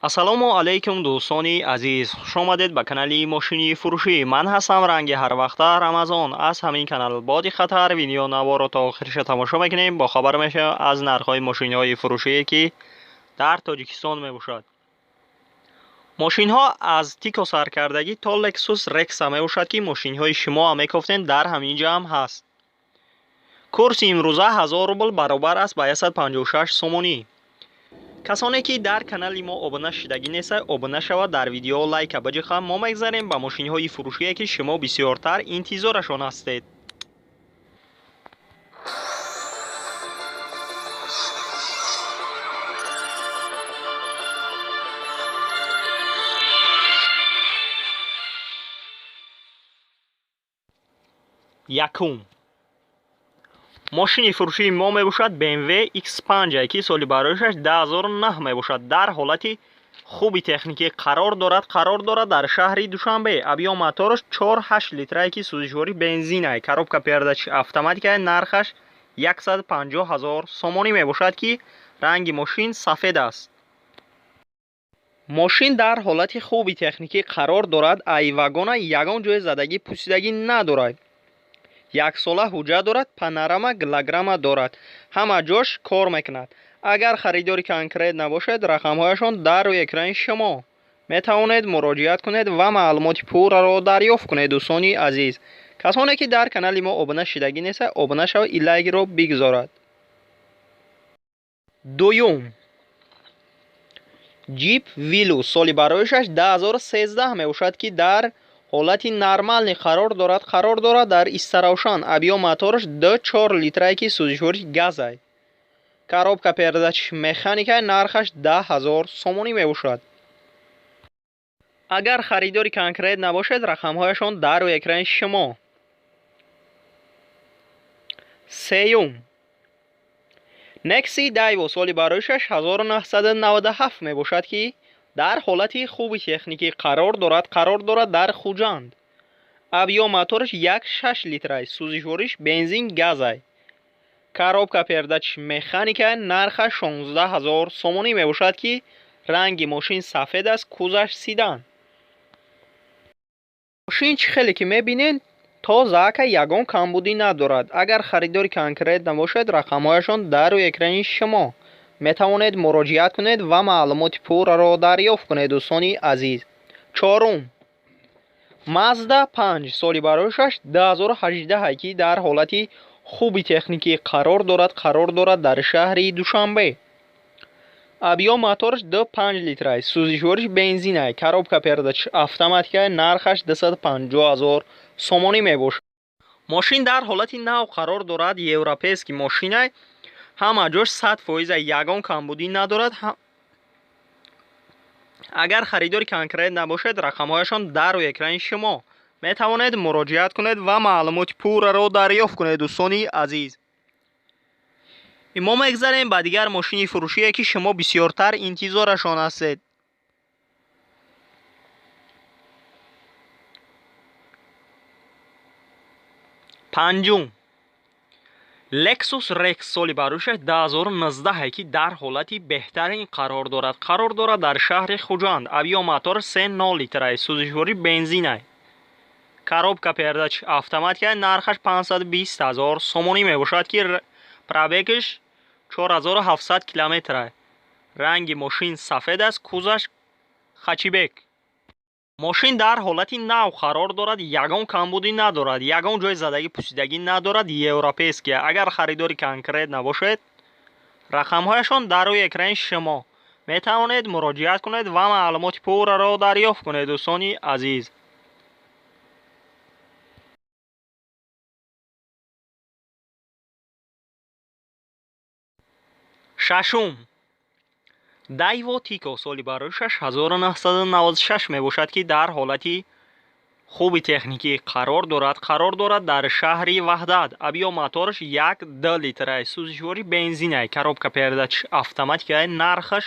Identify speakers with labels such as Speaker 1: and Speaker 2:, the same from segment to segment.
Speaker 1: Ассалому алайкум, дӯстони азиз, хушомадед ба канали мошини фурӯшӣ. Ман ҳастам ранги ҳарвақта Рамазон. Аз ҳамин канал боди хатар видеонаворо то охириша тамошо мекунем, бохабар мешавем аз нархҳои мошинҳои фурӯшие, ки дар Тоҷикистон мебошад. Мошинҳо аз Тико саркардагӣ то Лексус Рекса мебошад, ки мошинҳои шумоам мекофтем, дар ҳамин ҷо ҳам ҳаст. Курси имрӯза 1000 рубл баробар аст ба 156 сомонӣ. Касоне ки дар канали мо обуна шудагӣ нестад, обуна шавад, дар видео лайка биҷиқад. Мо мегзарем ба мошинҳои фурӯшие, ки шумо бисёртар интизорашон ҳастед. Якум мошини фурӯшии мо мебошад BMW X5, ки соли бароишаш 2009 мебошад. Дар ҳолати хуби техникӣ қарор дорад дар шаҳри Душанбе. Объём мотораш 4,8 литрае, ки сӯзишворӣ бензинае, коробка передач автоматикае. Нархаш 150 ҳазор сомонӣ мебошад, ки ранги мошин сафед аст. Мошин дар ҳолати хуби техникӣ қарор дорад. Ай вагона ягон ҷои задагӣ, пусидагӣ надорад. Яксола ҳуҷҷат дорад, панорама, голограмма дорад, ҳама ҷош кор мекунад. Агар харидори конкрет набошед, рақамҳояшон дар рӯи экрани шумо, метавонед муроҷиат кунед ва маълумоти пурраро дарёфт кунед. Дӯстони азиз, касоне ки дар канали мо обуна шудагӣ нестад, обуна шавад и лайкро бигузорад. Дуюм Ҷип Виллус, соли бароишаш 2013 мебошад, ки дар ҳолати нормальный қарор дорад дар Истаравшан. Объём мотораш 2,4 литрае, ки сӯзишвориш газай, коробка передач механикай. Нархаш 10 000 сомонӣ мебошад. Агар харидори конкрет набошед, рақамҳояшон дар рӯи экрани шумо. Сеюм Некси Дайво, соли бароишаш 1997 мебошад, ки дар ҳолати хуби техникӣ қарор дорад дар Хуҷанд. Объём мотораш 1,6 литрай, сӯзишвориш бензин газай, коробка передач механика. Нархаш 16 000 сомонӣ мебошад, ки ранги мошин сафед аст, кузаш седан. Мошин чӣ хеле ки мебинед, тоза ака, ягон камбудӣ надорад. Агар харидори конкрет набошед, рақамҳояшон дар рӯи экрани шумо, метавонед муроҷиат кунед ва маълумоти пурраро дарёфт кунед. Дӯстони азиз, чорум Мазда 5, соли бароишаш 2018, ки дар ҳолати хуби техникӣ қарор дорад дар шаҳри Душанбе. Объём мотораш 2,5 литрай, сӯзишвориш бензинай, коробка передач автоматикай. Нархаш 250 ҳазор сомонӣ мебошад. Мошин дар ҳолати нав қарор дорад, европейский мошинай, ҳама ҷош 100%, ягон камбудӣ надорад. Агар харидори конкрет набошед, рақамҳояшон дар рӯи экрани шумо, метавонед муроҷиат кунед ва маълумоти пурраро дарёфт кунед. Дӯстони азиз, мо мегзарем ба дигар мошини фурӯшие, ки шумо бисёртар интизорашон ҳастед. Панҷум Lexus Rex, соли бароишаш 2019, ки дар ҳолати беҳтарин қарор дорад дар шаҳри Хуҷанд. Объём мотор 3,0 литрай, сӯзишворӣ бензинай, коробка передач автоматикай. Нархаш 520 ҳазор сомонӣ мебошад, ки пробегаш 4700 километрай. Ранги мошин сафед аст, кузаш хэтчбек. Мошин дар ҳолати нав қарор дорад, ягон камбудӣ надорад, ягон ҷои задагӣ, пусидагӣ надорад, европейский. Агар харидори конкрет набошед, рақамҳояшон дар рӯи экрани шумо, метавонед муроҷиат кунед ва маълумоти пурраро дарёфт кунед. Дӯстони азиз, шашум Дайво Тико, соли бароишаш 1996 мебошад, ки дар ҳолати хуби техникӣ қарор дорад дар шаҳри Ваҳдат. Объём мотораш 1,2 литрай, сӯзишворӣ бензинай, коробка передач автоматикай. Нархаш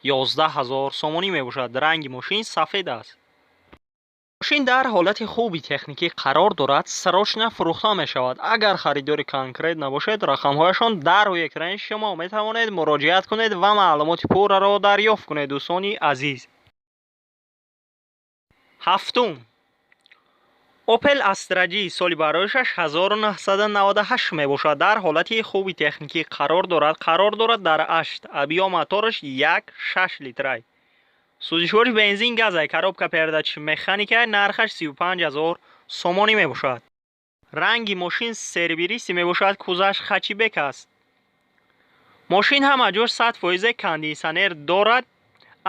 Speaker 1: 11 000 сомонӣ мебошад. Ранги мошин сафед аст. Мошин дар ҳолати хуби техникӣ қарор дорад, срочно фурӯхта мешавад. Агар харидори конкрет набошед, рақамҳояшон дар рӯи экрани шумо, метавонед муроҷиат кунед ва маълумоти пурраро дарёфт кунед, дӯстони азиз. Ҳафтум. Opel Astra G, соли бароишаш 1998 мебошад. Дар ҳолати хуби техникӣ қарор дорад, қарор дорад дар Ашт. Объём мотораш 1,6 литрай. Сӯзишвориш бензин газай, коробка передач механика, нархаш 35 ҳазор сомонӣ мебошад. Ранги мошин серебристый мебошад, кузоваш хэтчбек аст. Мошин ҳама ҷош 100%, кондитсионер дорад.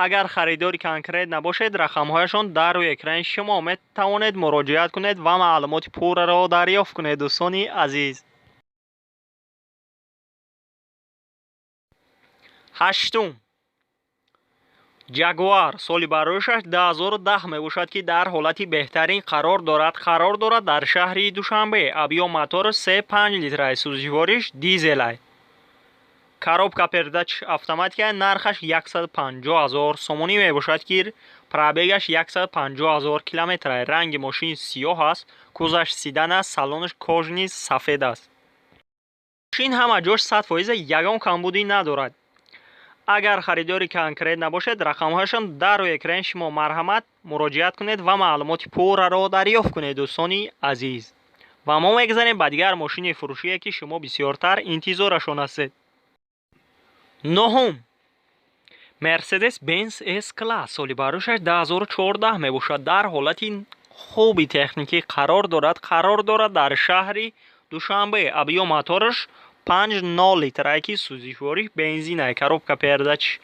Speaker 1: Агар харидори конкрет набошед, рақамҳояшон дар рӯи экрани шумо, метавонед муроҷиат кунед ва маълумоти пурраро дарёфт кунед, дӯстони азиз. Ҳаштум. Ҷагуар, соли бароишаш 2010 мебошад, ки дар ҳолати беҳтарин қарор дорад, қарор дорад дар шаҳри Душанбе. Объём мотор 3,5 литрай, сӯзишвориш дизелай. Коробка передач автоматика, нархаш 150 ҳазор сомонӣ мебошад, ки пробегаш 150 ҳазор километрай. Ранги мошин сиёҳ аст, кузоваш седан аст, салонаш кожаный сафед аст. Мошин ҳама ҷош 100%, ягон камбудӣ надорад. Агар харидори конкрет набошед, рақамҳояшон дар рӯи экрани шумо, марҳамат, муроҷиат кунед ва маълумоти пурраро дарёфт кунед, дӯстони азиз. Ва мо мегзарем ба дигар мошини фурӯшие, ки шумо бисёртар интизорашон ҳастед. Нуҳум. Mercedes Benz S Class, соли бароишаш 2014 мебошад. Дар ҳолати хуби техникӣ қарор дорад, қарор дорад дар шаҳри Душанбе. Объём мотораш 5,0 литрае, ки сӯзишвориш бензинае, коробка передач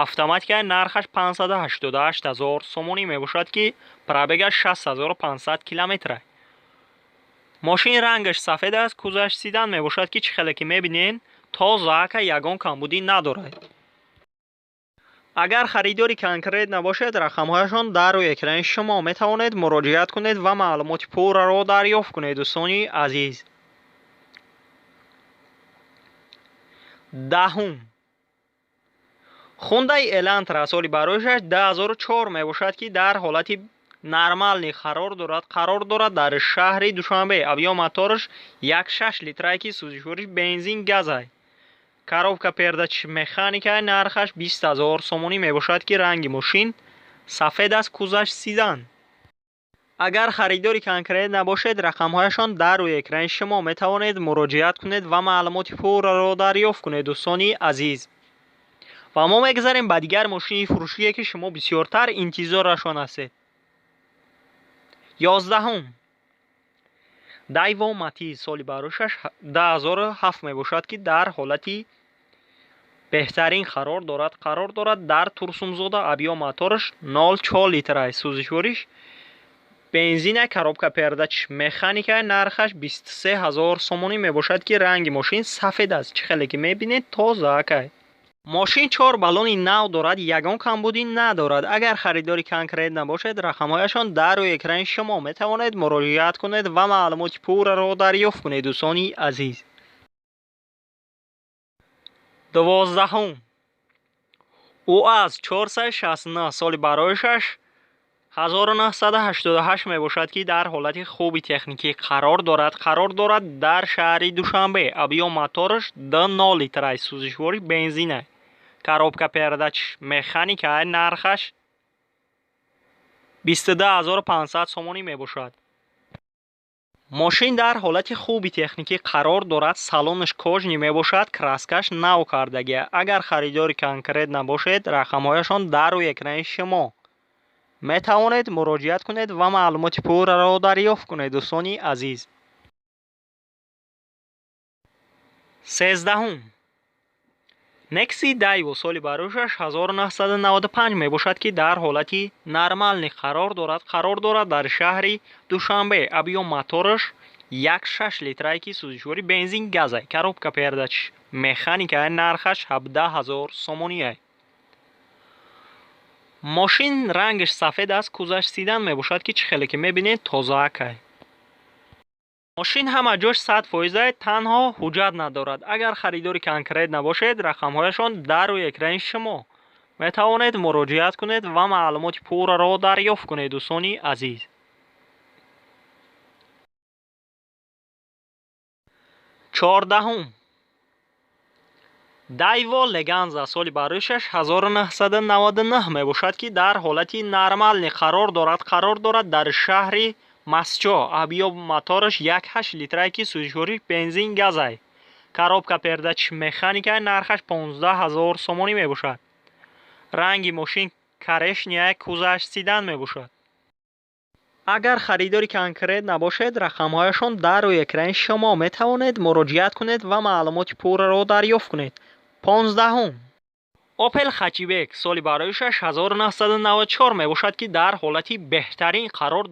Speaker 1: автоматика, нархаш 588 ҳазор сомонӣ мебошад, ки пробегаш 6500 километра. Мошин рангаш сафед аст, кузоваш седан мебошад, ки чӣ хеле ки мебинед, тозаака, ягон камбудӣ надорад. Агар харидори конкрет набошед, рақамҳояшон дар рӯи экрани шумо, метавонед муроҷиат кунед ва маълумоти пурраро дарёфт кунед, дӯстони азиз. Даҳум. Хундай Элантра, соли бароишаш 2004 мебошад, ки дар ҳолати нормальный қарор дорад, қарор дорад дар шаҳри Душанбе. Объём мотораш 1,6 литрае, ки сӯзишвориш бензин газай. Коробка передач механика, нархаш 20 ҳазор сомонӣ мебошад, ки ранги мошин сафед аст, кузоваш седан. Агар харидори конкрет набошед, рақамҳояшон дар рӯи экрани шумо, метавонед муроҷиат кунед ва маълумоти пурраро дарёфт кунед, дӯстони азиз. Ва мо мегзарем ба дигар мошини фурӯшие, ки шумо бисёртар интизорашон ҳастед. 11-ум. Дайво Матиз, соли бароишаш 2007 мебошад, ки дар ҳолати беҳтарин қарор дорад, қарор дорад дар Турсунзода. Объём мотораш 0,4 литрай, сӯзишвориш бензина, коробка передач механика, нархаш 23 ҳазор сомонӣ мебошад, ки ранги мошин сафед аст. Чӣ хеле ки мебинед, тозаакай. Мошин чор баллони нав дорад, ягон камбудӣ надорад. Агар харидори конкрет набошед, рақамҳояшон дар рӯи экрани шумо, метавонед муроҷиат кунед ва маълумоти пурраро дарёфт кунед, дӯстони азиз. 12-ум. УАЗ 469, соли бароишаш 1988 мебошад, ки дар ҳолати хуби техникӣ қарор дорад, қарор дорад дар шаҳри Душанбе. Объём мотораш 2,0 литрай, сӯзишвори бензинай. Коробка передач механика, нархаш 22 500 сомонӣ мебошад. Мошин дар ҳолати хуби техникӣ қарор дорад, салонаш кожаный мебошад, краскаш нав кардагия. Агар харидори конкрет набошед, рақамҳояшон дар рӯи экрани шумо, метавонед муроҷиат кунед ва маълумоти пурраро дарёфт кунед, дӯстони азиз. 13-ум. Некси Дайво, соли бароишаш 1995 мебошад, ки дар ҳолати нормальный қарор дорад, қарор дорад дар шаҳри Душанбе. Объём мотораш 1,6 литрае, ки сӯзишвори бензин газай, коробка передач механика, нархаш 17 ҳазор сомоние. Мошин рангаш сафед аст, кузоваш седан мебошад, ки чӣ хеле ки мебинед, тозаакай. Мошин ҳама ҷош 100%, танҳо ҳуҷҷат надорад. Агар харидори конкрет набошед, рақамҳояшон дар рӯи экрани шумо, метавонед муроҷиат кунед ва маълумоти пурраро дарёфт кунед, дӯстони азиз. 14-ум, Дайва Леганза, соли бароишаш 1999 мебошад, ки дар ҳолати нормальный қарор дорад, дар шаҳри Мастчоҳ. Объём мотораш 1,8 литрае, ки сӯзишвориш бензин газай, коробка передач механикай, нархаш 15 ҳазор сомонӣ мебошад. Ранги мошин коричневый, кузоваш седан мебошад. Агар харидори конкрет набошед, рақамҳояшон дар рӯи экрани шумо, метавонед муроҷиат кунед ва маълумоти пурраро дарёфт кунед. 15-ум, Опел Хэтчбек, соли бароишаш 1994 мебошад, ки дар ҳолати беҳтарин қарор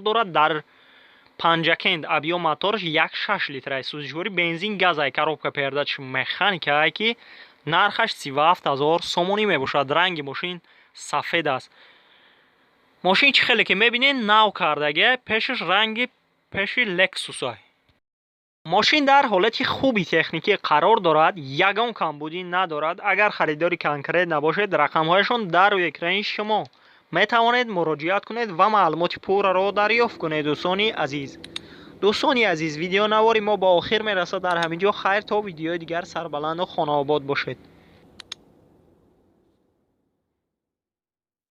Speaker 1: дорад, дар Панҷакент. Объём мотораш 1,6 литрай, сӯзишворӣ бензин газай, коробка передач механикае, ки нархаш 37 ҳазор сомонӣ мебошад. Ранги мошин сафед аст. Мошин, чӣ хеле ки мебинед, нав кардагия, пешаш ранги пеши Лексусай. Мошин дар ҳолати хуби техникӣ қарор дорад, ягон камбудӣ надорад. Агар харидори конкрет набошед, рақамҳояшон дар рӯи экрани шумо, метавонед муроҷиат кунед ва маълумоти пурраро дарёфт кунед. Дӯстони азиз, видеонавори мо ба охир мерасад дар ҳамин ҷо. Хайр, то видеои дигар, сарбаланду хонаобод бошед.